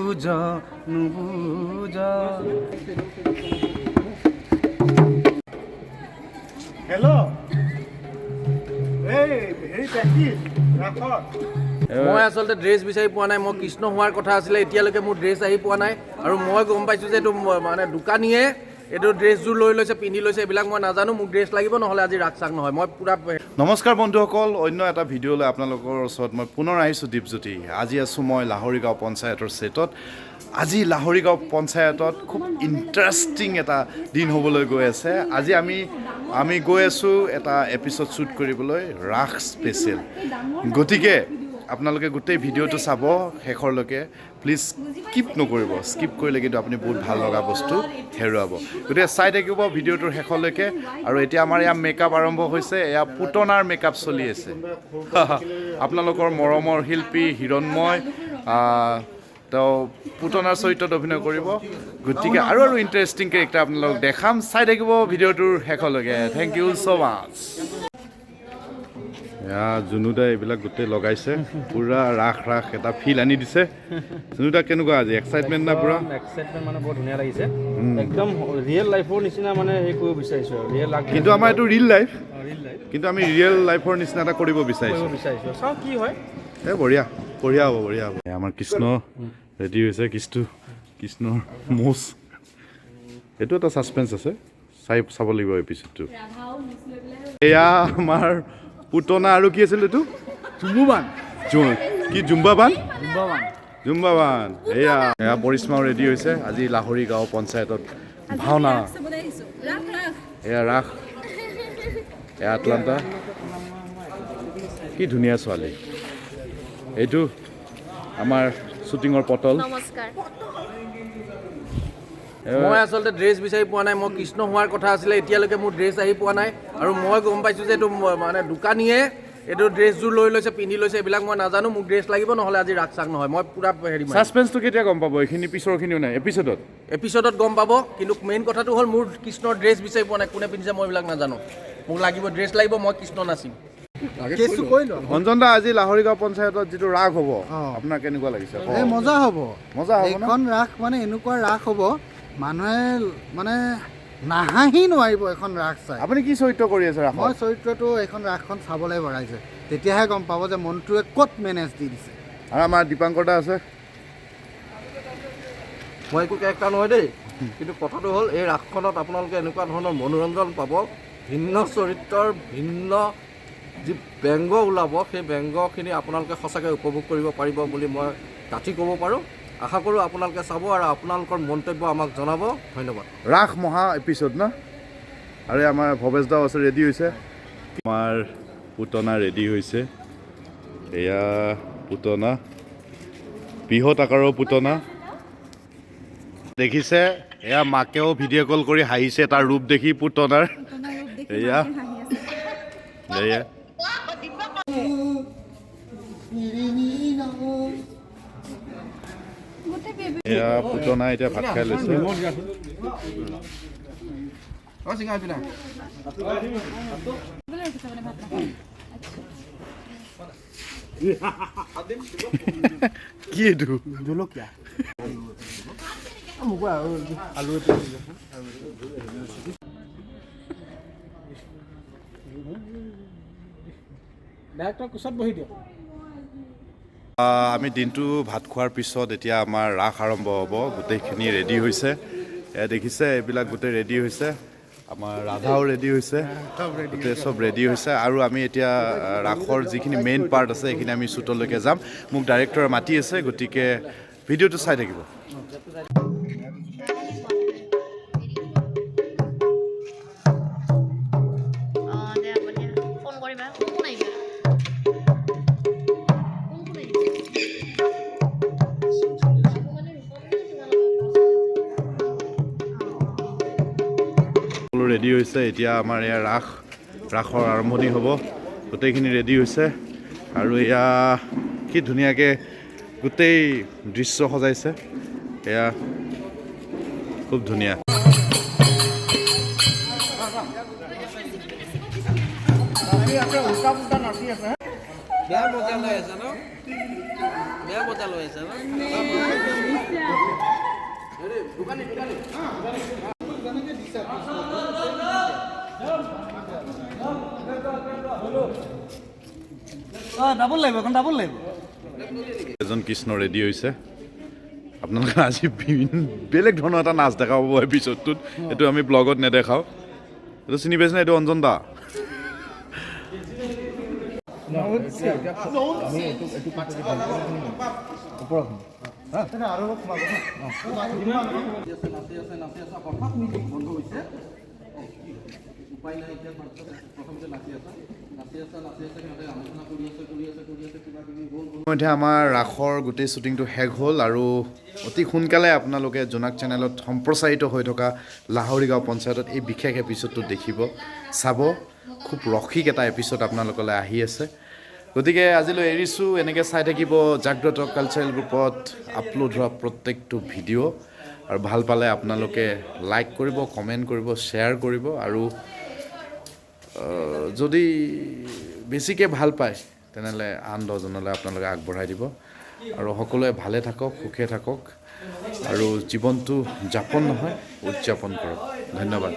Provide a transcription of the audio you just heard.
নুবুজ নুবুজ। Hello', এই হেৰি, practice ৰাসৰ। মই আচলতে ড্ৰেছ বিচাৰি পোৱা নাই। মই কৃষ্ণ হোৱাৰ কথা আছিলে, এতিয়ালৈকে মোৰ ড্ৰেছ আহি পোৱা নাই। আৰু মই গম পাইছোঁ যে এইটো মানে দোকানীয়ে এইটো ড্ৰেছযোৰ লৈ লৈছে, পিন্ধি লৈছে। এইবিলাক মই নাজানো। মোক ড্ৰেছ লাগিব, নহ'লে আজি ৰাস চাক নহয়। মই পূৰা নমস্কাৰ বন্ধুসকল, অন্য এটা ভিডিঅ'লৈ আপোনালোকৰ ওচৰত মই পুনৰ আহিছোঁ, দীপজ্যোতি। আজি আছোঁ মই লাহৰীগাঁও পঞ্চায়তৰ ছেটত। আজি লাহৰীগাঁও পঞ্চায়তত খুব ইণ্টাৰেষ্টিং এটা দিন হ'বলৈ গৈ আছে। আজি আমি গৈ আছোঁ এটা এপিছ'ড শ্বুট কৰিবলৈ, ৰাস স্পেচিয়েল। গতিকে আপোনালোকে গোটেই ভিডিঅ'টো চাব শেষৰলৈকে। প্লিজ স্কিপ নকৰিব। স্কিপ কৰিলে কিন্তু আপুনি বহুত ভাল লগা বস্তু হেৰুৱাব। গতিকে চাই থাকিব ভিডিঅ'টোৰ শেষলৈকে। আৰু এতিয়া আমাৰ ইয়াৰ মেকআপ আৰম্ভ হৈছে। এয়া পুতনাৰ মেকআপ চলি আছে। আপোনালোকৰ মৰমৰ শিল্পী হিৰণময়, তেওঁ পুতনাৰ চৰিত্ৰত অভিনয় কৰিব। গতিকে আৰু ইণ্টাৰেষ্টিং কেৰেক্টাৰ আপোনালোকক দেখাম। চাই থাকিব ভিডিঅ'টোৰ শেষলৈকে। Thank you so much. এয়া জুনুদা, এইবিলাক গোটেই লগাইছে, পূৰা ৰাস ৰাস এটা ফিল আনি দিছে। জুনুদা, কেনেকুৱা আজি? এক্সাইটমেণ্ট না পূৰা? এক্সাইটমেণ্ট মানে বৰ ধুনীয়া লাগিছে। একদম ৰিয়েল লাইফৰ নিচিনা মানে হেৰি কৰিব বিচাৰিছোঁ আৰু ৰিয়েল। কিন্তু আমাৰ এইটো ৰিয়েল লাইফ। Real life. কিন্তু আমি ৰিয়েল লাইফৰ নিচিনা এটা কৰিব বিচাৰিছোঁ। কৰিব বিচাৰিছোঁ, চাওঁ কি হয়। এই বঢ়িয়া, বঢ়িয়া হ'ব, বঢ়িয়া হ'ব। এই আমাৰ কৃষ্ণ ৰেডি হৈছে। কৃষ্ণৰ মোচ, এইটো এটা ছাছপেঞ্চ আছে, চাব লাগিব এপিছডটো। এয়া আমাৰ পুতনা আৰু কি আছিল এইটো? জুম্বুবান। কি জুম্বাবান? জুম্বাবান। জুম্বাবান। এয়া পৰিশ্মাও ৰেডি হৈছে। আজি লাহৰী গাঁও পঞ্চায়তত ভাওনা। এয়া ৰাস, এয়া আটলাণ্টা। কি ধুনীয়া ছোৱালী এইটো! আমাৰ শ্বুটিঙৰ পটল। নমস্কাৰ। মই আচলতে ড্ৰেছ বিচাৰি পোৱা নাই। মই কৃষ্ণ হোৱাৰ কথা আছিলে, এতিয়ালৈকে মোৰ ড্ৰেছ আহি পোৱা নাই। আৰু মই গম পাইছোঁ যে এইটো মানে দোকানীয়ে এইটো ড্ৰেছযোৰ লৈ লৈছে, পিন্ধি লৈছে। এইবিলাক মই নাজানো। মোক ড্ৰেছ লাগিব, নহ'লে আজি ৰাস চাক নহয়। মই পূৰা হেৰি মাৰিম। ছাছপেঞ্চটো কেতিয়া গম পাব? এইখিনি পিছৰখিনিও নাই এপিছডত। এপিছডত গম পাব। কিন্তু মেইন কথাটো হ'ল, মোৰ কৃষ্ণৰ ড্ৰেছ বিচাৰি পোৱা নাই। কোনে পিন্ধিছে মই এইবিলাক নাজানো। মোক লাগিব, ড্ৰেছ লাগিব, মই কৃষ্ণ নাচিম। কেছটো কৈ লোৱা। অঞ্জন দা, আজি লাহৰীগাঁও পঞ্চায়তত যিটো ৰাস হ'ব, আপোনাৰ কেনেকুৱা লাগিছে? এই মজা হ'ব। মজা হ'ব ন? এইখন ৰাস মানে এনেকুৱা ৰাস হ'ব, মানুহে মানে নাহাঁহি নোৱাৰিব এইখন ৰাস চাই। আপুনি কি চৰিত্ৰ কৰি আছে ৰাসত? মই চৰিত্ৰটো, এইখন ৰাসখন চাব লাগিব ৰাইজে, তেতিয়াহে গম পাব যে মনটোৱে ক'ত মেনেজ দি দিছে। আৰু আমাৰ দীপাংকৰ দা আছে। মই একো কেৰেক্টাৰ নহয় দেই, কিন্তু কথাটো হ'ল এই ৰাসখনত আপোনালোকে এনেকুৱা ধৰণৰ মনোৰঞ্জন পাব। ভিন্ন চৰিত্ৰৰ ভিন্ন যি ব্যংগ ওলাব, সেই ব্যংগখিনি আপোনালোকে সঁচাকৈ উপভোগ কৰিব পাৰিব বুলি মই ডাঠি ক'ব পাৰোঁ। আশা কৰোঁ আপোনালোকে চাব আৰু আপোনালোকৰ মন্তব্য আমাক জনাব। ধন্যবাদ। ৰাস মহা এপিছড ন? আৰু আমাৰ ভৱেশ দাও আছে, ৰেডি হৈছে। আমাৰ পুতনা ৰেডি হৈছে। এয়া পুতনা, বৃহৎ আকাৰৰ পুতনা দেখিছে। এয়া মাকেও ভিডিঅ' কল কৰি হাঁহিছে তাৰ ৰূপ দেখি পুতনাৰ। এয়া এয়া এয়া পুতনা এতিয়া ভাত খাই লৈছে। অঁ, চিঙা পিনা। কি এইটো? জলকীয়া। আলু। ডাইৰেক্টৰ কোচত বহি দিয়ক। আমি দিনটো ভাত খোৱাৰ পিছত এতিয়া আমাৰ ৰাস আৰম্ভ হ'ব। গোটেইখিনি ৰেডি হৈছে। এয়া দেখিছে, এইবিলাক গোটেই ৰেডি হৈছে। আমাৰ ৰাধাও ৰেডি হৈছে, গোটেই চব ৰেডি হৈছে। আৰু আমি এতিয়া ৰাসৰ যিখিনি মেইন পাৰ্ট আছে, সেইখিনি আমি শ্বুটলৈকে যাম। মোক ডাইৰেক্টৰে মাতি আছে, গতিকে ভিডিঅ'টো চাই থাকিব। অঁ দে, হ'ব দিয়া, ফোন কৰিবা। কোন কোন আহিবা? কোন কোন আহিবা? মানে ৰূপম নে তোমালোকৰ? সকলো ৰেডি হৈছে। এতিয়া আমাৰ এয়া ৰাসৰ আৰম্ভণি হ'ব। গোটেইখিনি ৰেডি হৈছে। আৰু এয়া কি ধুনীয়াকৈ গোটেই দৃশ্য সজাইছে। এয়া খুব ধুনীয়া। বেয়া মজা লৈ আছে ন? বেয়া মজা লৈ আছে ন? ডাবল লাগিব, এখন ডাবল লাগিব। এজন কৃষ্ণ ৰেডি হৈছে। আপোনালোকে আজি বিভিন্ন বেলেগ ধৰণৰ এটা নাচ দেখাব এপিছডটোত, এইটো আমি ব্লগত নেদেখাওঁ। এইটো চিনি পাইছেনে? এইটো অঞ্জন দা। নাচি আছে, নাচি আছে, হঠাৎ মিউজিক বন্ধ হৈছে। উপায় নাই এতিয়া। তাৰপিছত প্ৰথমতে নাচি আছে, নাচি আছে, নাচি আছে, সিহঁতে আলোচনা কৰি আছে, কৰি আছে, কৰি আছে, কিবা কিবি গ'ল। ইতিমধ্যে আমাৰ ৰাসৰ গোটেই শ্বুটিংটো শেষ হ'ল আৰু অতি সোনকালে আপোনালোকে জোনাক চেনেলত সম্প্ৰচাৰিত হৈ থকা লাহৰীগাঁও পঞ্চায়তত এই বিশেষ এপিছডটো দেখিব, চাব। খুব ৰসিক এটা এপিছড আপোনালোকলৈ আহি আছে। গতিকে আজিলৈ এৰিছোঁ। এনেকৈ চাই থাকিব জাগ্ৰত কালচাৰেল গ্ৰুপত আপলোড হোৱা প্ৰত্যেকটো ভিডিঅ' আৰু ভাল পালে আপোনালোকে লাইক কৰিব, কমেণ্ট কৰিব, শ্বেয়াৰ কৰিব আৰু যদি বেছিকৈ ভাল পায় তেনেহ'লে আন 10জনলৈ আপোনালোকে আগবঢ়াই দিব। আৰু সকলোৱে ভালে থাকক, সুখে থাকক আৰু জীৱনটো যাপন নহয়, উদযাপন কৰক। ধন্যবাদ।